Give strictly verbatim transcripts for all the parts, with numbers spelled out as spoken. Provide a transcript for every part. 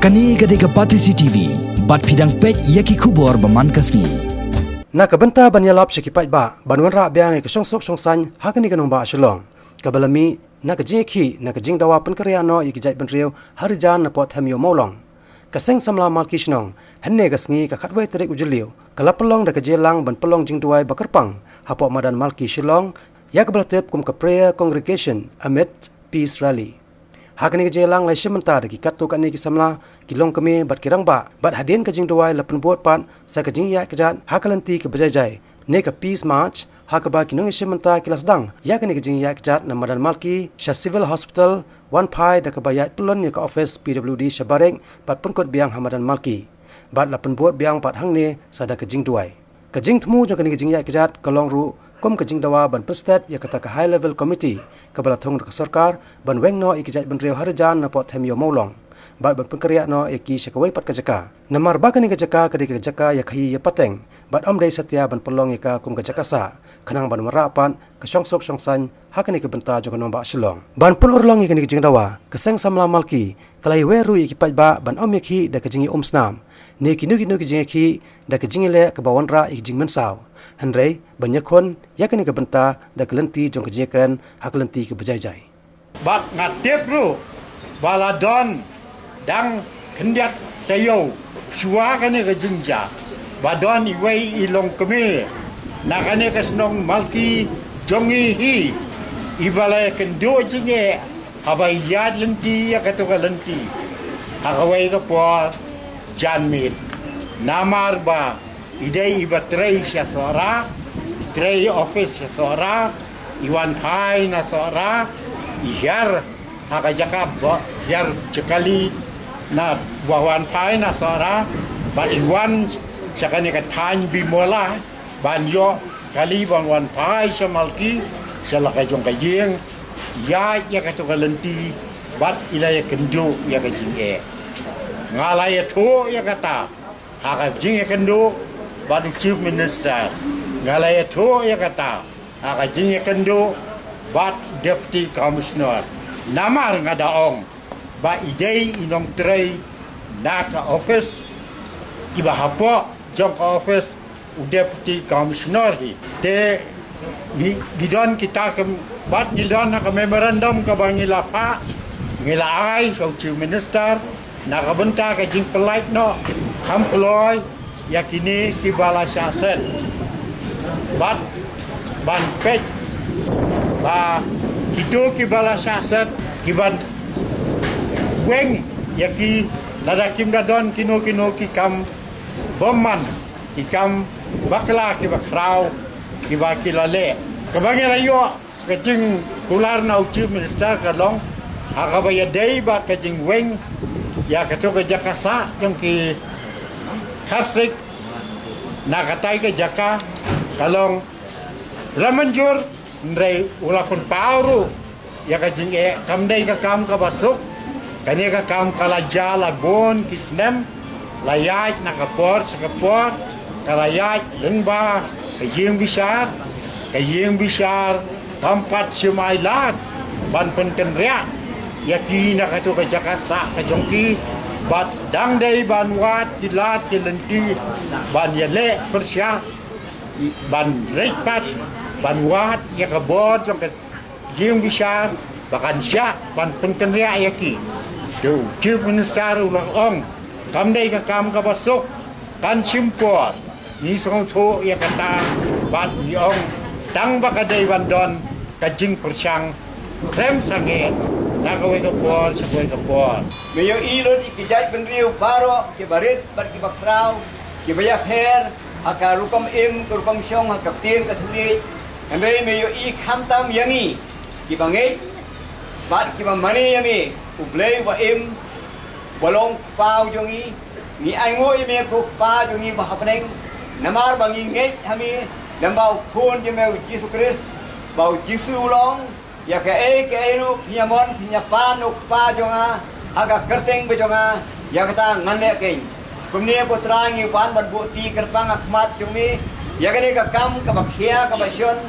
Kane ka dei ka Batesi T V, bad phi dang peit ïa ki khubor ba man ka sngi. Na ka bynta ban ïalap sha ki paidbah ban wanrah biang ïa ka shongsuk shongsaiñ ha kane ka nongbah Shillong, kaba la mih na ka jingïakhih na ka jingdawa pynkynriah noh ïa ki jaitbynriew ha Rijan na Port Themio Mawlong, ka Seng Samla Malki Shnong hynne ka sngi ka khatwei tarik u Jylliew ka la pynlong da ka jingïalang ban pynlong jingduwai ba kyrpang hapoh madan Malki Shillong, ïa kaba la tip kum ka Prayer Congregation amid Peace Rally. Ha kane ka jingïalang la ïashim bynta da ki katto katne ki samla, ki longkmie bad ki rangbah, bad hadien ka jingduwai la pynbud pat sa ka jingïaid kjat ha ka lynti kaba jai jai ne ka Peace March, ha kaba ki nongïashim bynta ki la sdang ïa kane ka jingïaid kjat na madan Malki sha Civil Hospital, wan phai da kaba ïaid pyllun ïa ka office P W D sha Barik bad pynkut biang ha madan Malki, bad la pynbud biang pat hangne sa da ka jingduwai. Ka jingthmu jong kane ka jingïaid kjat ka long ruh kum ka jingdawa ban pynstet ïa kata ka High Level Committee kaba la thung da ka sorkar ban weng noh ïa ki jaitbynriew ha Rijan na Port Themio Mawlong, bad ban pynkynriah noh ïa ki sha kawei pat ka jaka, namar ba kane ka jaka ka dei ka jaka ïa khaïi ïa pateng bad ym dei satia ban pynlong ïa ka kum ka jaka sah, khnang ban wanrah pat ka shongsuk shongsaiñ ha kane ka bynta jong ka nongbah Shillong. Ban pynurlong ïa kane ka jingdawa, ka Seng Samla Malki ka la ïawer ruh ïa ki paidbah ban ym ïakhih da ka jingïaumsnam ne kino kino ki jingïakhih da ka jingïaleh kaba wanrah ïa ka jingmynsaw, hynrei ban ïakhun ïa kane ka bynta da ka lynti jong ka jingïakren ha ka lynti kaba jai jai. Bad nga tip ruh ba la don dang khyndiat taïew shuwa kane ka jingjia, ba don iwei i longkmie na kane ka shnong Malki jong ngi hi, iba la ïakynduh jingeh haba ïaid lynti ïa kato ka lynti ha kawei ka por janmiet, namar ba i dei iba trei sha Sohra, i trei office sha Sohra, i wan phai na Sohra, i hiar ha ka jaka ba hiar jakali na ba wan phai na Sohra, bad i wan sha kane ka thaiñ Bimala ban ïoh kali ban wan phai sha Malki sha la ka jong ka ïing, ïaid ïa kato ka lynti bad i la ïakynduh ïa ka jingeh. Nga la ïathuh ïa kata ha ka jingïakynduh bad u Chief Minister. Nga la ïathuh ïa kata ha ka jingïakynduh bad Deputy Commissioner. Namar nga da ong ba i dei i nongtrei na ka office, kiba hapoh jong ka office u Deputy Commissioner hi. Te ngi, ngi don kita ka, bad ngi don ha ka memorandum kaba ngi la phah, ngi la ai sha u Chief Minister na ka bynta ka jingpyllait noh kham kloi ïa kine kiba la shah set. Bad ban peit ba kito kiba la shah set ki ban weng ïa ki, lada kim da don kino kino ki kam bymman, ki kam bakla kiba khraw kiba ki la leh. Kaba ngi la ïoh ka jingkular na u Chief Minister ka long ha kaba ïadei bad ka jingweng ïa kato ka jaka sah jong ki Khasi na katai ka jaka, ka long la mynjur, hynrei u la pynpaw ruh ïa ka jingeh, kam dei ka kam kaba suk. Kane ka kam ka la jia la bun ki snem, la ïaid na ka por sha ka por, ka la ïaid lyngba ka ïing bishar, ka ïing bishar kam pat shim ailad ban pynkynriah ïa ki na kato ka jaka sah ka jong ki, bad dang dei ban wad ki lad ki lynti ban ïaleh pyrshah, ban rit pat ban wad ïa ka bor jong ka ïing bishar ba kan shah ban pynkynriah ïa ki. Te u Chief Minister u la ong kam dei ka kam kaba suk, kan shim por. Ngi sngewthuh ïa kata bad ngi ong tang ba ka dei ban don ka jingpyrshang khlem sangeh na kawei ka por sha kawei ka por. Me ïohi lut ïa ki jaitbynriew baroh kiba rit bad kiba khraw, kiba ïapher ha ka rukom im, ka rukom shong, ha ka ktien ka thylliej. Hynrei me ïohi khamtam ïa ngi kiba ngeit bad kiba mane ïa me, U Blei uba im, uba long Kpa jong ngi. Ngi ainguh ïa me ko Kpa jong ngi ba ha bneng, namar ba ngi ngeit ha me, lem bad u Khun jong me u Jisu Khrist, ba u Jisu u long, ïa kaei kaei ruh phin ïa mon phin ïa pan, O Kpa jong nga, ha ka kyrteng ba jong nga, ïa kata ngan leh keiñ. Kumne ko Trai ngi wan ban buh kti kyrpang ha khmat jong me ïa kane ka kam kaba khia kaba shon,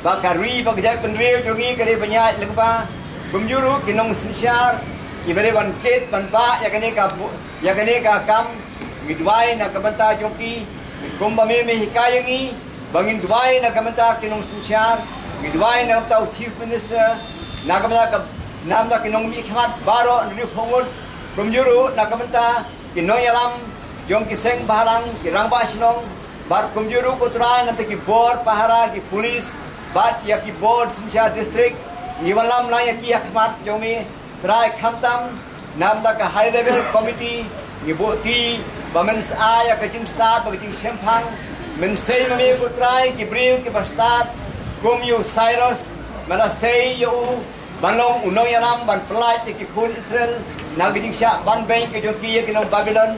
ba ka ri bad ka jaitbynriew jong ngi ka dei ban ïaid lyngba. Kumjuh ruh ki nongsynshar kiba dei ban kit ban bah ïa kane ka bu-, ïa kane ka kam. Ngi duwai na ka bynta jong ki, kumba me me hikai ïa ngi, ba ngin duwai na ka bynta ki nongsynshar, ngi duwai na ka bynta u Chief Minister, na ka bynta ka, na ka bynta ki nongmihkhmat baroh na ri Phuket, kumjuh ruh na ka bynta ki nongïalam jong ki seng bhalang, ki rangbah shnong, bad kumjuh ruh ko Trai na ka bynta ki bor pahara, ki pulit, bad ïa ki bor synshar district, ngi wanlam lang ïa ki ha khmat jong me, Trai khamtam, na ka bynta ka high level committee, ngi buh ti, ba men sa ïa ka jingstad, ba ka jingshemphang, men sei ma me ko Trai, ki briew, kiba stad, kum ïa u Cyrus, men la sei ïa u, ban long u nongïalam, ban pyllait ïa ki khun Israel, na ka jingshah ban beiñ ka jong ki ïa ki nong Babilon.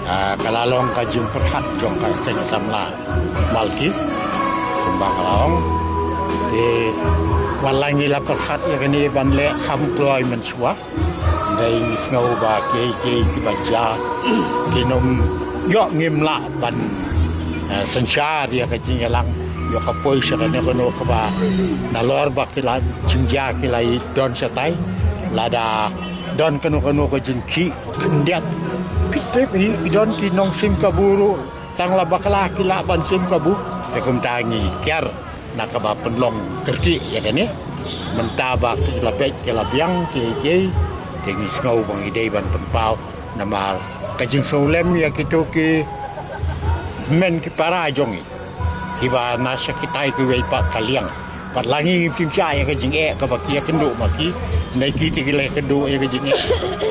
Ah, ka la long ka jingpyrkhat jong ka seng samla Malki. Kumba ka la ong, te wat la ngi la pyrkhat ïa kane ban leh kham kloi mynshuwa. Dei ngi sngew ba kiei kiei kiba jia, kin ym ïoh ngim lah ban, eh, synshar ïa ka jingïalang, ïoh ka poi sha kano kano kaba nalor ba ki la jingjia ki la i don shatai. Lada don kano kano ka jingkhih khyndiat, ki trep hi, ki don ki nongsim kabu ruh, tang la bakla ki lah ban sim kabu. Te kumta ngi kiar na kaba pynlong kyrkieh ïa kane. Mynta ba ki la peit ki la biang kiei kiei, te ngi sngew ba ngi dei ban pynpaw namar ka jingsngewlem ïa kito ki hynmen ki para jong ngi kiba na sha kitai kiwei pat ka liang. Pat la ngi ngim shym shah ïa ka jingeh kaba ki ïakynduh ma ki, hynrei ki te ki la ïakynduh ïa ka jingeh.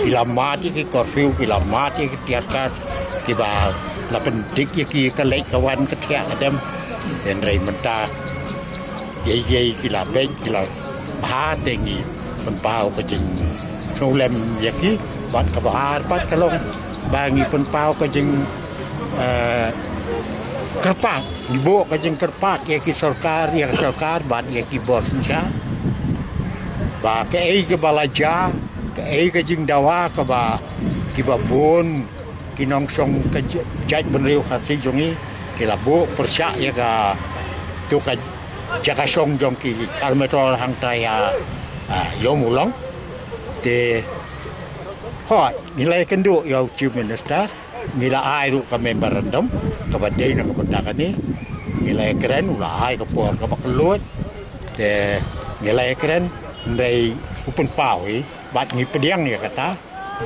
Ki la mad ïa ki curfew, ki la mad ïa ki tear gas, kiba la pyndik ïa ki ka leit ka wan ka thiah ka dem. Hynrei mynta kiei kiei ki la beit ki la bha, te ngi pynpaw ka jingsngewlem ïa ki. Bad kaba ar pat ka long ba ngi pynpaw ka jing, eh, kyrpad, ngi buh ka jingkyrpad ïa ki sorkar, ïa ka sorkar bad ïa ki bor synshar, ba kaei kaba la jia, kaei ka jingdawa kaba kiba bun ki nongshong ka j-, jaitbynriew Khasi jong ngi ki la buh pyrshah ïa ka, tu ka jaka shong jong ki Kharmetor hangta ïa, ah, Ïewmawlong. Te hooid ngi la ïakynduh ïa u Chief Minister, ngi la ai ruh ka memorandum kaba dei na ka bynta kane. Ngi la ïakren, u la ai ka por kaba kylluid. Te ngi la ïakren, hynrei u pynpaw hi, bad ngi pdiang ïa kata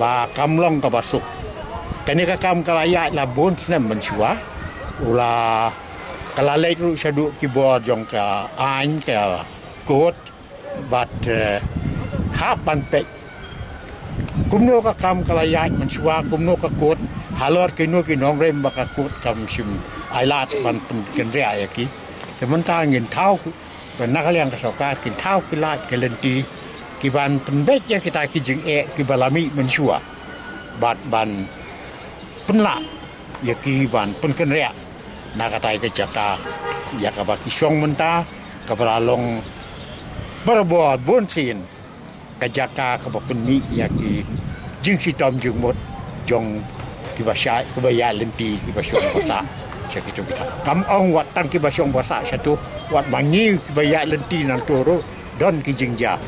ba kam long kaba suk. Kane ka kam ka la ïaid la bun snem mynshuwa. U la, ka la leit ruh shaduh ki bor jong ka aiñ, ka kot, bad, eh, hap ban peit kumno ka kam ka la ïaid mynshuwa, kumno ka kot, halor kino ki nongrim ba ka kot kam shym ailad ban pynkynriah ïa ki. Te mynta ngin thaw, na ka liang ka sorkar kin thaw ki lad ki lynti ki ban pynbeit ïa kita ki jingeh kiba la mih mynshuwa, bad ban pynlah ïa ki ban pynkynriah na katai ka jaka ïa kaba ki shong mynta, kaba la long barabor bun sien ka jaka kaba pynmih ïa ki jingshitom jingmut jong kiba shah, kiba ïaid lynti, kiba shong ba sah sha kito kita. Kam ong wat tang kiba shong ba sah shato, wat ma ngi kiba ïaid lynti nangto ruh don ki jingjia.